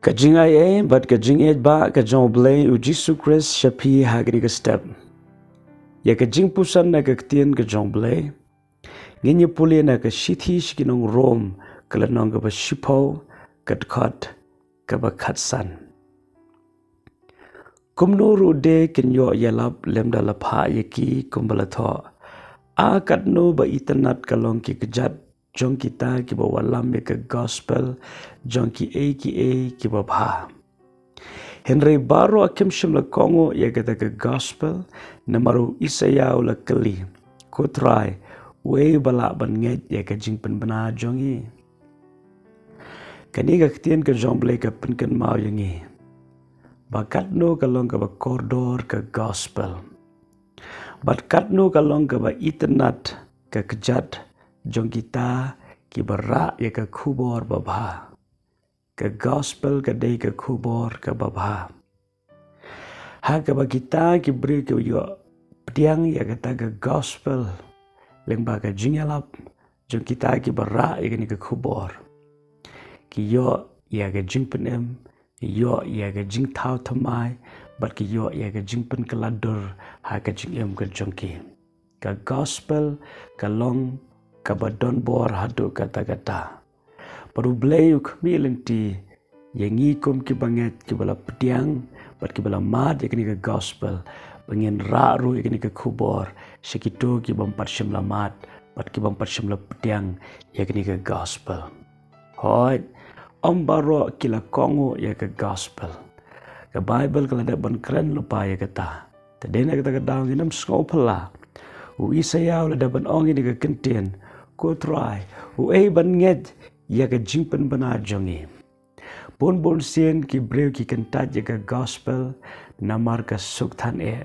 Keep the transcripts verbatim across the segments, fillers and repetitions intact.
Ka jingai ei bad ka jingïeit ba ka jong U Blei U Jisu Khrist sha phi ha kane ka step. Ïa ka jingpuson na ka ktien ka jong U Blei ngin ïa pule na ka shithi sha ki nong Rom, ka lynnong kaba shiphew, ka dkhot kaba khatsan. Kumno ruh de kin ïoh ïalap lymda la phah ïa ki kumba la thoh? A katno ba itynnad ka long ki kjat jong kita kiba wallam ïa ka gospel jong kiei kiei kiba bha. Hynrei baroh kim shym la kohnguh ïa kata ka gospel, namar u Isaïah u la kylli, Ko Trai, uei ba lah ban ngeit ïa ka jingpynbna jong ngi? Kane ka ktien ka jong U Blei ka pynkynmaw ïa ngi ba katno ka long kaba kordor ka gospel, bad katno ka long kaba itynnad ka kjat jong kita kiba rah ïa ka khubor babha. Ka gospel ka dei ka khubor kaba bha. Ha kaba kita ki briew ki ïoh pdiang ïa kata ka gospel lyngba ka jingïalap jong kita kiba rah ïa kane ka khubor, ki ïoh ïa ka jingpynim, ki ïoh ïa ka jingthaw thymmai, bad ki ïoh ïa ka jingpynkylla dur ha ka jingim ka jong ki. Ka gospel ka long kaba don bor haduh katta katta. Bad U Blei u khmih lynti ïa ngi kum kiba ngeit, kiba la pdiang bad kiba la mad ïa kane ka gospel, ba ngin rah ruh ïa kane ka khubor sha kito ki bym pat shym la mad bad ki bym pat shym la pdiang ïa kane ka gospel. Hooid, ym baroh ki la kohnguh ïa ka gospel. Ka Baibl ka la dep ban kren lypa ïa kata. Te dei na kata ka daw ngin ym sngew phylla. U Isaïah u la dep ban ong ïa kane ka kyntien, Ko Trai, uei ban ngeit ïa ka jingpynbna jong ngi? Bun bun sien ki briew ki kyntait ïa ka gospel namar ka suk than eh.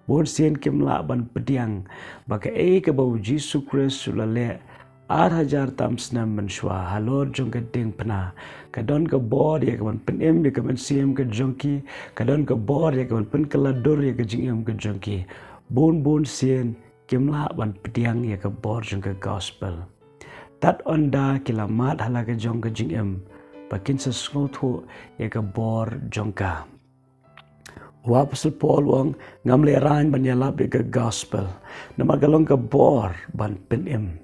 Bun sien kim lah ban pdiang ba kaei kaba U Jisu Khrist u la leh ar hajar tam snem mynshuwa halor jong ka diengphna, ka don ka bor ïa ka ban pynim ïa ka mynsiem ka jong ki, ka don ka bor ïa ka ban pynkylla dur ïa ka jingim ka jong ki. Bun bun sien kim lah ban pdiang ïa ka bor jong ka gospel. Tad ynda ki la mad ha la ka jong ka jingim ba kin sa sngewthuh ïa ka bor jong ka. U Apostol Paul u ong, ngam lehraiñ ban ïalap ïa ka gospel, namar ka long ka bor ban pynim,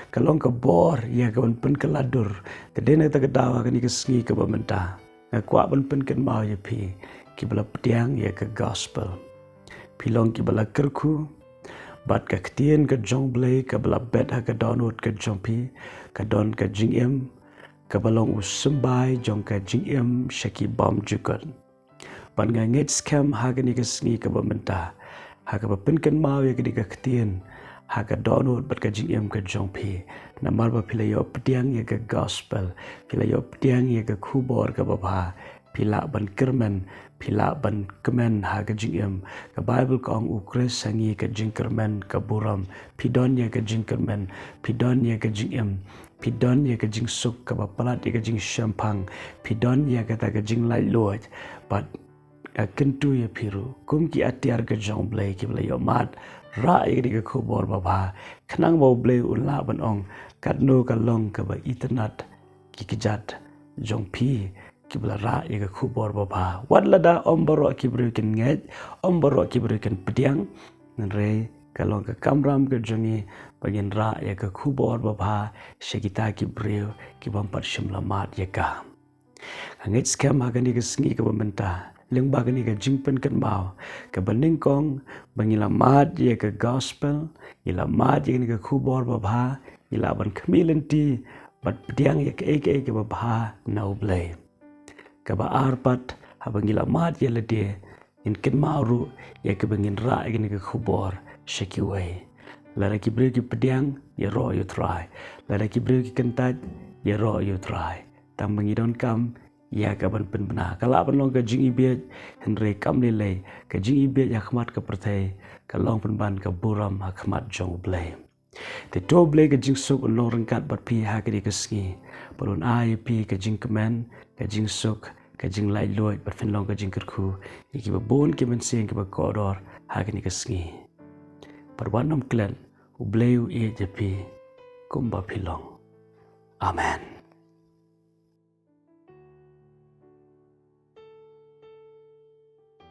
ka long ka bor ïa ka ban pynkylla dur. Te dei na kata ka daw ha kane ka sngi kaba mynta nga kwah ban pynkynmaw ïa phi kiba la pdiang ïa ka gospel. Phi long kiba la kyrkhu bad ka ktien ka jong U Blei kaba la bet ha ka dohnud ka jong phi, ka don ka jingim kaba long u symbai jong ka jingim sha ki bymjukut. Bad nga ngeit skhem ha kane ka sngi kaba mynta, ha kaba pynkynmaw ïa kane ka ktien ha ka dohnud bad ka jingim ka jong phi, namar ba phi la ïoh pdiang ïa ka gospel, phi la ïoh pdiang ïa ka khubor kaba bha, phi lah ban kyrmen, phi lah ban kmen ha ka jingim. Ka Baibl ka ong, U Khrist ha ngi ka jingkyrmen ka burom. Phi don ïa ka jingkyrmen, phi don ïa ka jingim, phi don ïa ka jingsuk kaba palat ïa ka jingshemphang, phi don ïa kata ka jinglaitluid. Bad nga kyntu ïa phi ruh kum ki atiar ka jong U Blei kiba la ïoh mad, rah ïa kane ka khubor babha, khnang ba U Blei un lah ban ong katno ka long kaba itynnad ki kjat jong phi kiba la rah ïa ka khubor babha. Wat lada ym baroh ki briew kin ngeit, ym baroh ki briew kin pdiang, hynrei ka long ka kamram ka jong ngi ba ngin rah ïa ka khubor babha sha kita ki briew ki bym pat shym la mad ïa ka. Nga ngeit skhem ha kane ka sngi kaba mynta, lyngba kane ka jingpynkynmaw kaba nyngkong, ba ngi la mad ïa ka gospel, ngi la mad ïa kane ka khubor babha, ngi lah ban khmih lynti bad pdiang ïa kaei kaei kaba bha na U Blei. Kaba ar pat, haba ngi la mad ïa lade, ngin kynmaw ruh ïa kaba ngin rah ïa kane ka khubor sha kiwei. Lada ki briew ki pdiang, ïaroh ïa U Trai. Lada ki briew ki kyntait, ïaroh ïa U Trai. Tang ba ngi donkam ïa ka ban pynbna. Ka lah ban long ka jingibieit, hynrei kam lei lei, ka jingibieit ha khmat ka pyrthei ka long pynban ka burom ha khmat jong U Blei. Te to U Blei ka jingsuk un long ryngkat bad phi ha kane ka sngi. Bad un ai ïa phi ka jingkmen, ka jingsuk, ka jinglaitluid, bad phin long ka jingkyrkhu ïa kiba bun ki mynsiem kiba kordor ha kane ka sngi. Bad wat nym klet, U Blei u ïeit ïa phi kumba phi long. Amen.